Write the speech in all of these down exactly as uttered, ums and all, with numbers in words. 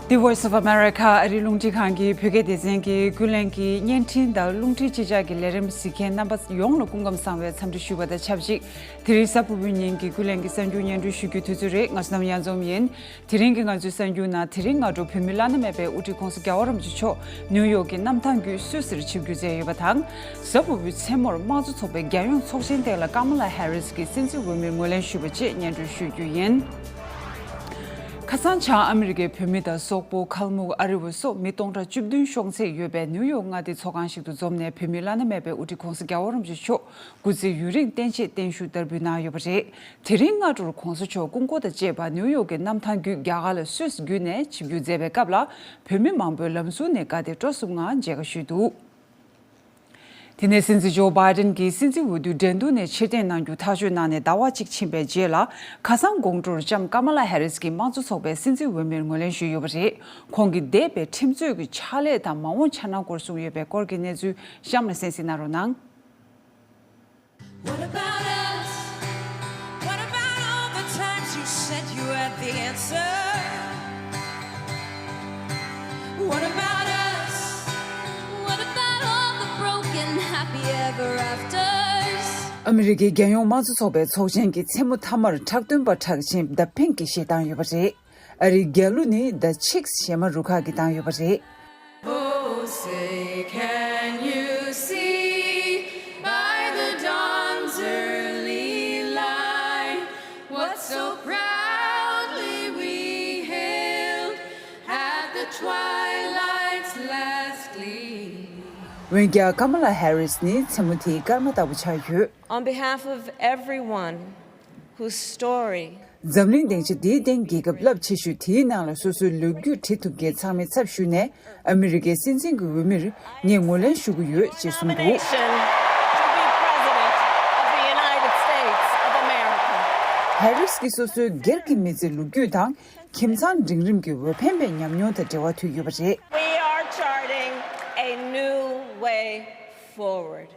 The Voice of America ཨ་རིའི་རླུང་འཕྲིན་ཁང་གི་བོད་སྐད་སྡེ་ཚན་གྱིས་ཀུན་གླེང་གི་བརྙན་འཕྲིན་དང་རླུང་འཕྲིན་ཅི་བྱ་གི་ལས་རིམ་གཟིགས་མཁན་རྣམ་པ་ཡོངས་ལ་སྐུ་ཁམས་བཟང་བའི་འཚམས་འདྲི་ཞུ་བ་དང་ཆབས་ཅིག་དེ་རིང་གཟའ་ཕུར་བུའི་ཉིན་གྱི་ཀུན་གླེང་གི་གསར་འགྱུར་སྙན་སྒྲོན་ཞུ་རྒྱུའི་དུས་ཚོད་རེད། ང་ཚོ་ནམ་ཡང་འཛོམས་ཡིན། དེ་རིང་གི་ང་ཚོའི་གསར་འགྱུར་ནང་དེ་རིང་སྔ་དྲོ་བོད་མིའི་བླ་ན་མེད་པའི་དབུ་ཁྲིད་༸གོང་ས་༸རྒྱལ་བ་རིན་པོ་ཆེ་མཆོག་ནིའུ་ཡོག་གི་གནམ་ཐང་བརྒྱུད་སུད་སིར་ཆིབས་བསྒྱུར་མཛད་ཡོད་པ་དང་། གཟའ་ཕུར་བུའི་མཚན་མོར་དམངས་གཙོ་ཚོགས་པའི་རྒྱལ་ཡོངས་ཚོགས་ཆེན་སྟེང་ལ་ཀ་མ་ལ་ཧེ་རིས་ཀྱིས་སྲིད་འཛིན་འོས་མིར་ངོས་ལེན་ཞུས་པ་བཅས་སྙན་སྒྲོན་ཞུ་རྒྱུ་ཡིན། ཁ་སང་བྱང་ཨ་མི་རི་ཀའི་བོད་མི་དང་སོག་པོ། ཁལ་མུག་ཨ་རི་བ་སོགས་མི་སྟོང་ཕྲག་བཅུ་བདུན་ཤོང་ཚད་ཡོད་པའི་ནིའུ་ཡོག་མངའ་སྡེའི་ཚོགས་ཁང་ཞིག་ཏུ་འཛོམས་ནས་བོད་མིའི་བླ་ན་མེད་པའི་དབུ་ཁྲིད་༸གོང་ས་༸རྒྱལ་བ་རིན་པོ་ཆེ་མཆོག་སྐུ་ཚེ་ཡུན་རིང་བརྟན་ཆེད་བརྟན་བཞུགས་བསྟར་འབུལ་གནང་ཡོད་པ་རེད། དེ་རིང་སྔ་དྲོར་༸གོང་ས་མཆོག་སྐུ་འཁོར་དང་བཅས་པ་ནིའུ་ཡོག་གི་གནམ་ཐང་བརྒྱུད་རྒྱ་གར་ལ་སུད་སི་བརྒྱུད་ནས་ཆིབས་བསྒྱུར་མཛད་པའི་སྐབས་ལ་བོད་མི་མང་པོས་ལམ་ཟུར་ནས་དགའ་དད་སྤྲོ་གསུམ་ངང་མཇལ་ཁ་ཞུས་འདུག་དེ་ནས་སྲིད་འཛིན་ཇོ་བྷའི་ཏན་གྱིས་སྲིད་འཛིན་འོས་བསྡུའི་འགྲན་བསྡུར་ནས་ཕྱིར་འཐེན་གནང་རྒྱུ་ཐག་གཅོད་གནང་ནས་ཟླ་བ་གཅིག་ཕྱིན་པའི་རྗེས་ལ། ཁ་སང་དགོང་དྲོར་ལྕམ་ཀ་མ་ལ་ཧེ་རིས་ཀྱིས་དམངས་གཙོ་ཚོགས་པའི་སྲིད་འཛིན་འོས་མིར་ངོས་ལེན་ཞུས་ཡོད་པ་རེད། ཁོང་གིས་འདས་པའི་ཁྲིམས་རྩོད་ཀྱི་ཕྱག་ལས་དང་མ་འོངས་འཆར་སྣང་སྐོར་གསུངས་ཡོད་པའི་སྐོར་གྱི་གནས་ཚུལ་གཤམ་ལ་གསན་གཟིགས་གནང་རོགས་གནང་། What about us? What about all the times you said you had the answer? What about us? What about all the broken happy ever afters? ཨ་མི་རི་ཀའི་རྒྱལ་ཡོངས་དམངས་གཙོ་ཚོགས་པའི་ཚོགས་ཆེན་གྱི་མཚན་མོ་མཐའ་མར་ཁྲག་འདོན་པ་གྲགས་ཅན་The Pink གིས་གཞས་བཏང་ཡོད་པ་རེད། ཨ་རིའི་རྒྱལ་གླུ་ནི་The Chicks ཞེས་མ་རུ་ཁག་གིས་བཏང་ཡོད་པ་རེད། Oh, say, can you see by the dawn's early light what so proudly we hailed at the twilight's last gleam? འོན་ཀྱང་ཀ་མ་ལ་ཧེ་རིས་ནི་མཚན་མོ་དེའི་སྐར་མ་ལྟ་བུ་ཆགས་ཡོད། On behalf of everyone whose story འཛམ་གླིང་སྡིངས་ཆ་འདིའི་སྟེང་རྒྱལ་ཁབ་རླབས་ཆེ་ཤོས་དེའི་ནང་ལ་སོ་སོའི་ལོ་རྒྱུས་བྲིས་ཐུབ་མཁན་ཚང་མའི་ཚབ་ཞུས་ནས་ཨ་མི་རི་ཀའི་སྲིད་འཛིན་གྱི་འོས་མིར་ངས་ངོས་ལེན་ཞུ་གི་ཡོད་ཅེས་གསུངས་འདུག Nomination to be President of the United States of America. ཧེ་རིས་ཀྱིས་སོ་སོའི་སྒེར་གྱི་མི་ཚེའི་ལོ་རྒྱུས་དང་ཁྱིམ་ཚང་འབྲིང་རིམ་གྱི་འོས་འཕེན་པའི་ཉམས་མྱོང་དང་འབྲེལ་བ་མཐུད་ཡོད་པ་རེད། We are charting a new way forward.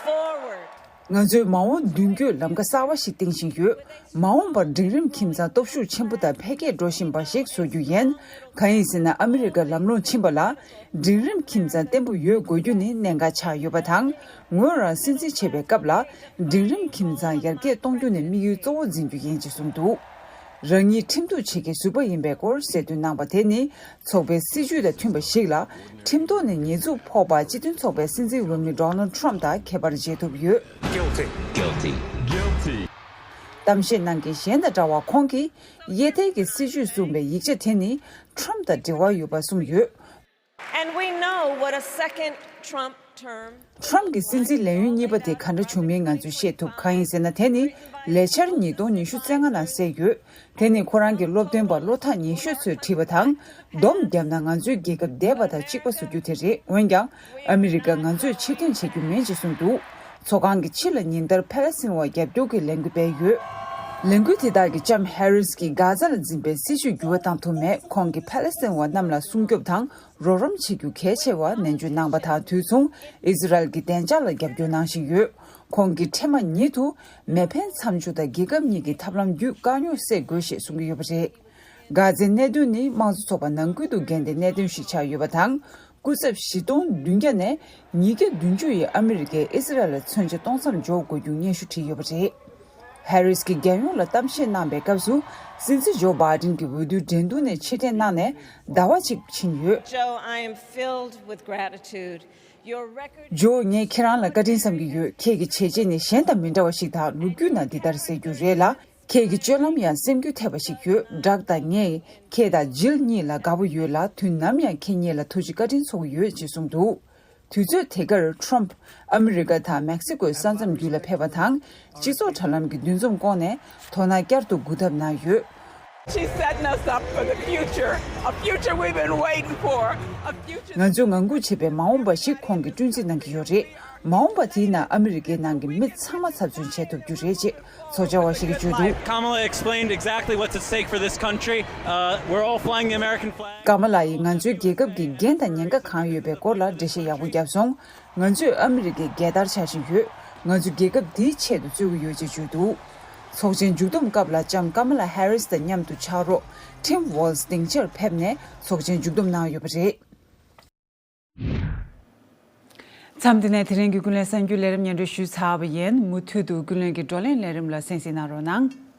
Forward. ང་ཚོས་མ་འོངས་མདུན་སྐྱོད་ལམ་ཁ་གསར་བ་ཞིག་བཏིང་བཞིན་ཡོད། མ་འོངས་པར་འབྲིང་རིམ་ཁྱིམ་ཚང་སྟོབས་ཤུགས་ཆེན་པོ་དང་འཕེལ་རྒྱས་འགྲོ་བཞིན་པ་ཞིག་བཟོ་རྒྱུ་ཡིན། གང་ཡིན་ཟེར་ན་ཨ་མི་རི་ཀ་ལམ་ལྷོང་ཕྱིན་པ་ལ་འབྲིང་རིམ་ཁྱིམ་ཚང་བརྟན་པོ་ཡོད་དགོས་རྒྱུ་ནི་གནད་འགག་ཆགས་ཡོད་པ་དང་། ངོས་རང་སྲིད་འཛིན་བྱེད་པའི་སྐབས་ལ་འབྲིང་རིམ་ཁྱིམ་ཚང་ཡར་རྒྱས་གཏོང་རྒྱུ་ནི་དམིགས་ཡུལ་གཙོ་བོ་འཛིན་རྒྱུ་ཡིན་ཅེས་གསུངས་འདུག་རང་ཉིད་ཁྲིམས་གཏུག་བྱེད་མཁན་ཟུར་པ་ཡིན་པའི་སྐོར་གསལ་སྟོན་གནང་བ་དེ་ནི་ཚོགས་པའི་སྲིད་ཇུས་དང་མཐུན་པ་ཞིག་ལ་ཁྲིམས་ཐོག་ནས་ཉེས་འཛུགས་ཕོག་པ་སྤྱི་མཐུན་ཚོགས་པའི་སྲིད་འཛིན་འོས་མི་Donald Trump དང་ཁྱད་པར་འབྱེད་ཐུབ་ཡོད། Guilty. Guilty. Guilty. གཏམ་བཤད་གནང་མཁན་གཞན་དང་འདྲ་བར་ཁོང་གིས་གཡས་ཐལ་གྱི་སྲིད་ཇུས་གསུངས་པའི་ཡིག་ཆ་དེ་ནི་Trump དང་འབྲེལ་བ་ཡོད་པ་གསུངས་ཡོད། And we know what a second Trump term Trump གྱི་སྲིད་འཛིན་ལས་ཡུན་གཉིས་པ་དེ་ག་འདྲ་བྱུང་མིན་ང་ཚོས་ཤེས་ཐུབ། གང་ཡིན་ཟེར་ན་དེ་ནི་ལས་འཆར་ཉིས་སྟོང་ཉི་ཤུ་རྩ་ལྔ་ནང་གསལ་ཡོད། དེ་ནི་ཁོ་རང་གི་སློབ་སྟོན་པ་བློ་ཐག་ཉེ་ཤོས་ཚོས་བྲིས་པ་དང་། སྡོམ་བརྒྱབ་ན་ང་ཚོའི་རྒྱལ་ཁབ་འདས་པ་དང་གཅིག་པ་བཟོ་རྒྱུ་དེ་རེད། འོན་ཀྱང་ཨ་མི་རི་ཀ་ང་ཚོས་ཕྱིར་འཐེན་བྱེད་རྒྱུ་མིན་ཅེས་གསུངས་འདུག་ཚོགས་ཁང་གི་ཕྱི་ལ་ཉིན་ལྟར་ཕ་ལེ་སི་ཐན་བ་རྒྱབ་སྐྱོར་གྱི་ལས་འགུལ་སྤེལ་ཡོད། ལས་འགུལ་དེ་དག་གིས་ལྕམ་ཧེ་རིས་ཀྱིས་གྷ་ཛ་ལ་འཛིན་པའི་སྲིད་ཇུས་འགྱུར་བ་བཏང་ཐུབ་མེད། ཁོང་གིས་ཕ་ལེ་སི་ཐན་བ་རྣམས་ལ་སྲུང་སྐྱོབ་དང་རོགས་རམ་བྱེད་རྒྱུ་གལ་ཆེ་བ་ནན་བརྗོད་གནང་བ་དང་དུས་མཚུངས་ཨི་ཟི་རལ་གྱི་བདེ་འཇགས་ལ་རྒྱབ་སྐྱོར་གནང་བཞིན་ཡོད། ཁོང་གིས་འཕྲལ་མ་ཉིད་དུ་མེ་འཕེན་མཚམས་འཇོག་དང་རྒྱལ་ཁབ་གཉིས་ཀྱི་ཐབས་ལམ་བརྒྱུད་དཀའ་རྙོག་སེལ་དགོས་ཞེས་གསུང་གི་ཡོད་པ་རེད། གྷ་ཛའི་གནད་དོན་ནི་དམངས་གཙོ་ཚོགས་པ་ནང་ཁུལ་དུ་འགལ་ཟླའི་གནད་དོན་ཞིག་ཆགས་ཡོད་པ་དང་། སྐུ་ཚབ་བཞི་སྟོང་བདུན་བརྒྱ་ནས་ཉིས་བརྒྱ་བདུན་ཅུ་ཡིས་ཨ་མི་རི་ཀས་ཨི་ཟི་རལ་ལ་མཚོན་ཆ་གཏོང་མཚམས་འཇོག་དགོས་རྒྱུ་སྙན་ཞུ་བྲིས་ཡོད་པ་རེད། ཧེ་རིས་ཀྱིས་རྒྱལ་ཡོངས་ལ་གཏམ་བཤད་གནང་པའི་སྐབས་སུ་སྲིད་འཛིན་ཇོ་བྷའི་ཏིན་གྱི་འོས་བསྡུའི་འགྲན་བསྡུར་ནས་ཕྱིར་འཐེན་གནང་ནས་ཟླ་བ་གཅིག་ཕྱིན་ཡོད། Joe, I am filled with gratitude. Your record ཇོ། ངས་ཁྱེད་རང་ལ་བཀའ་དྲིན་བསམ་གྱི་ཡོད། ཁྱེད་ཀྱི་བྱས་རྗེས་ནི་གཞན་དང་མི་འདྲ་བ་ཞིག་དང་ལོ་རྒྱུས་ནང་འདི་ལྟར་གསལ་རྒྱུ་རེད་ལ། ཁྱེད་ཀྱི་སྤྱོད་ལམ་ཡང་སེམས་འགུལ་ཐེབས་པ་ཞིག་ཡོད། ཌག་དང་ངས་ཁྱེད་དང་ཇིལ་གཉིས་ལ་དགའ་པོ་ཡོད་ལ། དུས་ནམ་ཡང་ཁྱེད་གཉིས་ལ་ཐུགས་རྗེ་བཀའ་དྲིན་ཚོར་གྱི་ཡོད་ཅེས་གསུངས་འདུག་དུས་ཚོད་དེ་གར་ཁྲོམ་ཕུ་ཨ་མི་རི་ཀ་དང་མེག་སི་ཀོའི་ས་མཚམས་བརྒྱུད་ལ་ཕེབས་པ་དང་། སྤྱི་ཚོགས་དྲ་ལམ་གྱི་འདུ་འཛོམས་བསྐོངས་ནས་དོ་སྣང་བསྐྱར་དུ་སྒུག་ཐབས་གནང་ཡོད། She's setting us up for the future, a future we've been waiting for, a future ང་ཚོས་ངང་སྒུག་བྱས་པའི་མ་འོངས་པ་ཞིག་ཁོང་གིས་སྐྲུན་རྩིས་གནང་གི་ཡོད་རེད། མ་འོངས་པ་དེའི་ནང་ཨ་མི་རི་ཀའི་ནང་གི་མི་ཚང་མ་ཚབ་མཚོན་བྱེད་ཐུབ་རྒྱུ་རེད་ཅེས་ཚོགས་བཅར་བ་ཞིག་གིས་བརྗོད་འདུག Kamala explained exactly what's at stake for this country. Uh, we're all flying the American flag. ཀ་མ་ལ་ཡིས་ང་ཚོའི་རྒྱལ་ཁབ་ཀྱི་འགན་དང་ཉེན་ཁ་གང་ཡོད་པའི་སྐོར་ལ་འགྲེལ་བཤད་ཡག་པོ་བརྒྱབ་སོང་། ང་ཚོས་ཨ་མི་རི་ཀའི་རྒྱལ་དར་འཕྱར་བཞིན་ཡོད། ང་ཚོ་རྒྱལ་ཁབ་འདིའི་ཆེད་དུ་རྩོད་ཀྱི་ཡོད་ཅེས་བརྗོད་འདུག་ཚོགས་ཆེན་མཇུག་བསྡོམས་སྐབས་ལ་ལྕམ་ཀ་མ་ལ་ཧེ་རིས་དང་མཉམ་དུ་ཕྱག་རོགས་ཊིམ་ཝོལ་སྡིངས་ཆར་ཕེབས་ནས་ཚོགས་ཆེན་མཇུག་བསྡོམས་གནང་ཡོད་པ་རེད། མཚམས་འདི་ནས་དེ་རིང་གི་ཀུན་གླེང་གསར་འགྱུར་ལས་རིམ་སྙན་སྒྲོན་ཞུས་ཚར་བ་ཡིན། མུ་མཐུད་དུ་ཀུན་གླེང་གི་བགྲོ་གླེང་ལས་རིམ་ལ་གསན་གཟིགས་གནང་རོགས་གནང་།